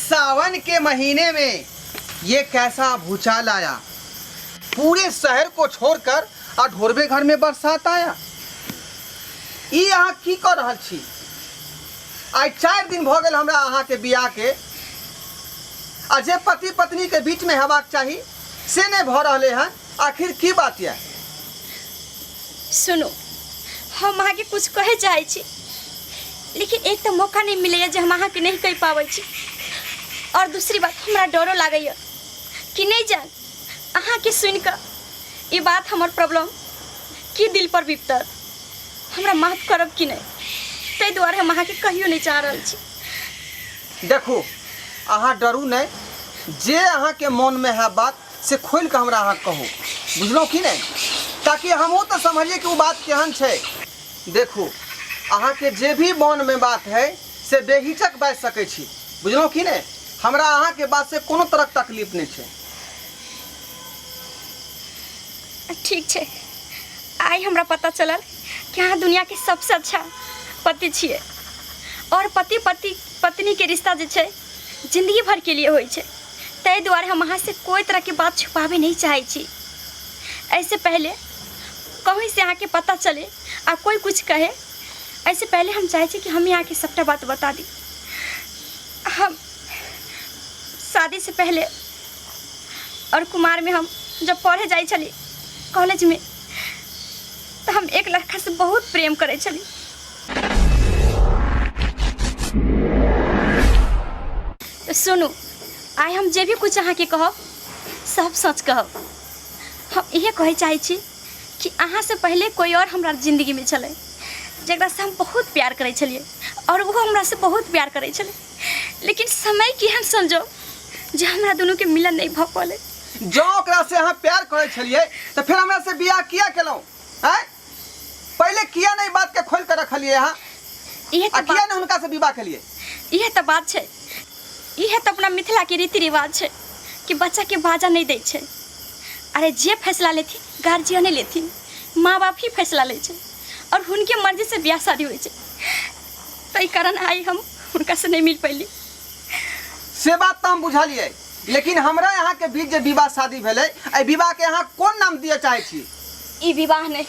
सावन के महीने में ये कैसा भूचाल आया, पूरे शहर को छोड़कर आ ढोरबे घर में बरसात आया। ई अहाँ की कऽ रहल छी? आइ 4 दिन भऽ गेल हमरा अहाँके बियाह के, आ जे पति पत्नी के बीच में हेबाक चाही से नहि भऽ रहलै हन। आखिर की बात यऽ? सुनू, हम अहाँके कुछ कहै चाहै छी, लेकिन एक तऽ मौका नहि मिलैए जे हम अहाँके नहि कहि पाबै छी, आओर दूसरी बात हमरा डरो लागैए कि नहि जान अहाँके सुनिकऽ ई बात हमर प्रॉब्लम की दिल पर बिपतत, हमरा माफ करब कि नहि, ताहि दुआरे हम अहाँके कहियो नहि चाह रहल छी। देखू, अहाँ डरू नहि, जे अहाँके मोनमे है बात से खोलि कऽ हमरा अहाँ कहू, बुझलहुँ कि नहि, ताकि हमहूँ तऽ समझिए कि ओ बात केहन छै। देखू, अहाँके जे भी मोनमे बात है से बेहिचक बाजि सकै छी, बुझलहुँ कि नहि। हमरा अहाँके बात से कोनो तरहक तकलीफ नहि छै। ठीक छै, आइ हमरा पता चलल कि अहाँ दुनियाके सबसँ अच्छा पति छियै, आओर पति पति पत्नीके रिश्ता जे छै जिंदगी भरके लिए होइ छै, ताहि दुआरे हम अहाँसँ कोइ तरहके बात छुपाबै नहि चाहै छी। एहिसँ पहिले कहीँसँ अहाँके पता चले आ कोइ किछु कहै, एहिसँ पहिले हम चाहै छी कि हम ही अहाँके सभटा बात बता दी। हम शादीसँ पहिले और कुमारमे हम जब पढ़े जाइ छली कॉलेजमे, तऽ हम एक लड़कासँ बहुत प्रेम करै छली। तऽ सुनू, आइ हम जे भी कुछ अहाँके कहब सब सच कहब। हम इहे कहै चाहै छी कि अहाँसँ पहिले कोइ आओर हमरा जिन्दगीमे छलै, जकरासँ हम बहुत प्यार करै छलियै आओर ओहो हमरासँ बहुत प्यार करै छलै, लेकिन समय केहन संजोग जे हमरा दुनूके मिलन नहि भऽ पौलै। जँ ओकरा से अहाँ प्यार करै छलियै तऽ फेर हमरा से बियाह किया केलहुँ? आँय, पहिले किया नहि बात के खोलि कऽ रखलियै अहाँ? इहे आ तऽ किया बात नहि हुनका से विवाह केलियै? इहे तऽ बात छै, इहे तऽ अपना मिथिलाके रीति रिवाज छै कि बच्चाके बाजा नहि दै छै। अरे जे फैसला लेथिन गार्जियने लेथिन, माँ बाप ही फैसला लै छै आओर हुनके मर्जीसँ बियाह शादी होइ छै। ताहि कारण आइ हम हुनकासँ नहि मिल पैली। से बात तऽ हम बुझलियै, लेकिन हमरा यहाँ के बीच जे विवाह शादी भेलै, एहि विवाह के अहाँ कोन नाम दिअ चाहै छी? ई विवाह नहि,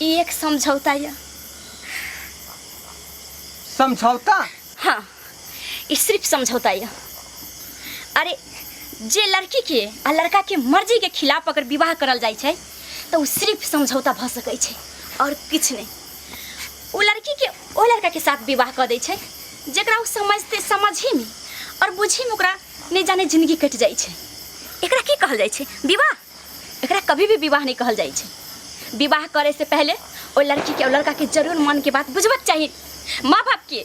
ई एक समझौता यऽ। समझौता? हाँ, ई सिर्फ समझौता यऽ। अरे जे लड़की के आ लड़का के मर्जी के खिलाफ अगर विवाह करल जाइ छै तऽ ओ सिर्फ समझौता भऽ सकै छै आओर किछु नहि। ओ लड़की के ओ लड़का के साथ विवाह कऽ दै छै जकरा ओ समझते समझहीमे आओर बुझहीमे ओकरा नहि जाने जिंदगी कटि जाइ छै। एकरा की कहल जाइ छै? विवाह? एकरा कभी भी विवाह नहि कहल जाइ छै। विवाह करे से पहले ओ लड़की के ओ लड़का के जरूर मन के बात बुझबाक चाही माँ बाप के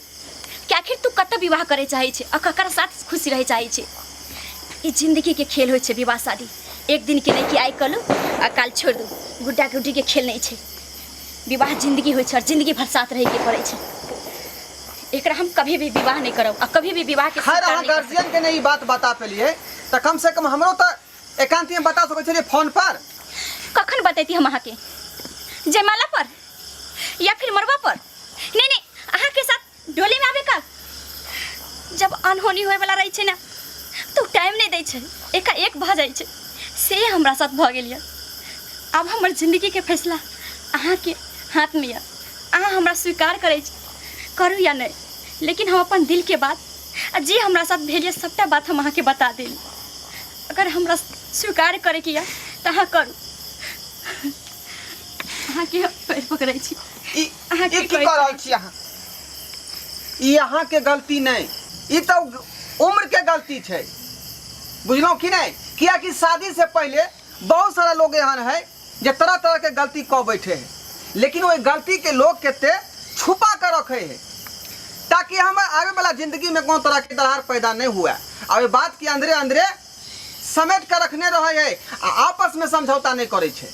कि आखिर तू कतऽ विवाह करे चाहै छै आ ककर साथ खुशी रहै चाहै छै। ई जिंदगी के खेल होइ छै विवाह शादी, एक दिन के नहि कि आइ कऽ लू आ काल्हि छोड़ि दू, गुड्डा गुड्डी के खेल नहि छै। विवाह जिंदगी होइ छै और जिंदगी भर साथ रहै के पड़ै छै। एकरा हम कभी भी विवाह नहि करब आ कभी भी विवाह के खैर, स्वीकार अहाँ नहि कर सकब। गार्जियन के नहि ई बात बता पेलियै तऽ कम से कम हमरो तऽ एकांत में बता सकै छलियै फोन पर। कखन बतैती हम अहाँके? जयमाला पर या फिर मरबा पर? नहीं नहीं, अहाँके साथ डोली में आबे का जब अनहोनी होए वाला रहै छै ना तो टाइम नहीं दै छै, एकाएक भऽ जाइ छै। से हमरा साथ भऽ गेल यऽ। आब हमर जिंदगी के फैसला अहाँके हाथ में यऽ। अहाँ हमरा स्वीकार करै छी करू या नहीं, लेकिन हम अपन दिल के बात आ जे हमरा साथ भेल यऽ सबटा बात हम अहाँके बता देली। अगर हमरा स्वीकार करैके यऽ तऽ अहाँ करू। अहाँके हम पैर पकड़ै छी। ई अहाँ ई की की कहै कऽ रहल छी अहाँ? ई अहाँके गलती नहि, ई तऽ उम्र के गलती छै, बुझलहुँ कि नहि? कियाकि शादी से पहिले बहुत सारा लोग एहन है जे तरह तरह के गलती कऽ बैठे है, लेकिन ओहि गलती के लोग कते छुपा कर रखे है ताकि हम आगे वाला जिंदगी में कोनो तरह के दरार पैदा नहीं हुआ, आ ओहि बात के अंदरे अंदरे समेट कर रखने रहे है आ आपस में समझौता नहीं करे छै।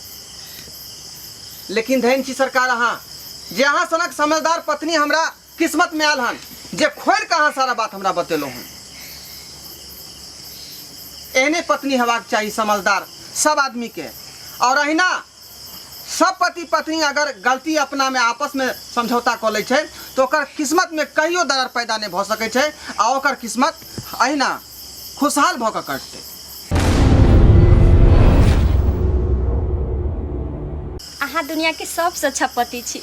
लेकिन धन छी सरकार अहाँ जे अहाँ सनक समझदार पत्नी हमरा किस्मत में आयल हन, जे खोलि कऽ अहाँ सारा बात हमरा बतेलहुँ हन। एहने पत्नी हेबाक चाही समझदार सब आदमी के। और अहिना सब पति पत्नी अगर गलती अपना में आपस में समझौता कऽ लै छै तऽ ओकर किस्मत में कहियो दरार पैदा नहि भऽ सकै छै आ ओकर किस्मत अहिना खुशहाल भऽ कऽ कटतै। अहाँ दुनिया के सबसँ अच्छा पति छी।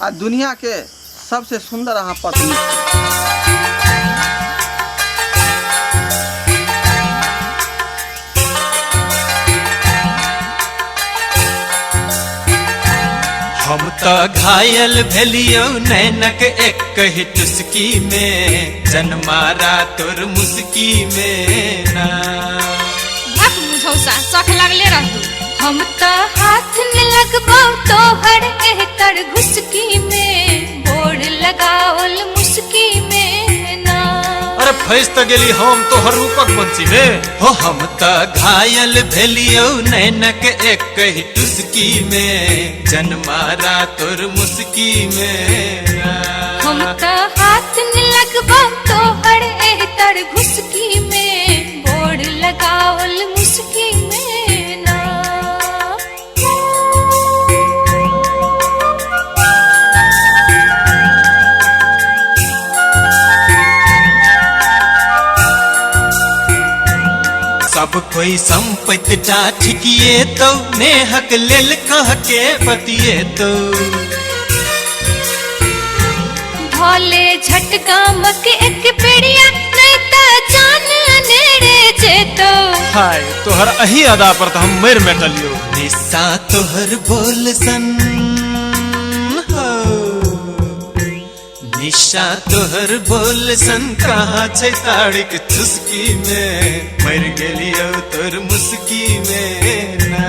आ दुनिया के सबसे सुंदर अहाँ पत्नी छी। हम तऽ घायल भेलियौ नैनक एक ही चुस्की में, जनमारा तोर मुस्की में ना। भक मुझौसा सख लगले रहतू। हम त हाथ न लगबौ तोहर एहतर घुसकी में, बोर लगाओल मुस्की में ना। अरे फंस त गेली हम तोहर रूपक बंसी में। हो हम त घायल भेलियौ नैनक एक ही टुसकी में, जनमारा तोर मुस्की में ना। हम त हाथ न लगबौ तोहर एहतर घुसकी में, बोर लगाओल मुस्की में ना। सब कोई संपत्ति टा ठिकिए तो, नेहक लेल कह के बतिए तो। भोले झटका मक एक पेड़िया नहीं त जान नेड़े जेतो। हाय तोहर अही अदा पर त हम मर मेटलियो। निस्सा तोहर बोल सन हो, निशा तोहर बोल सन कहाँ छै ताड़ीक चुस्की में, मर गेलियौ तोर मुस्की में ना।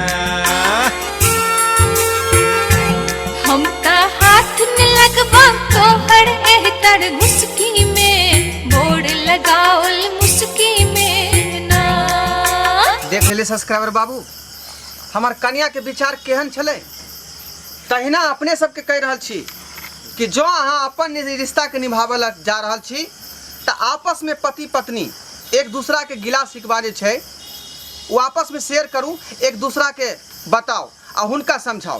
हम त हाथ न लगबौ तोहर एहतर घुसकी में, बोर लगाओल मुस्की में ना। देख लेलियै सब्सक्राइबर बाबू, हमर कनिया के विचार केहन छलै। तहिना अपने सबके कहि रहल छी कि जँ अहाँ अपन रिश्ता के निभाबऽ लए जा रहल छी तऽ आपस में पति पत्नी एक दूसरा के गिला शिकवा जे छै ओ आपस में शेयर करू, एक दूसरा के बताउ आ हुनका समझाउ।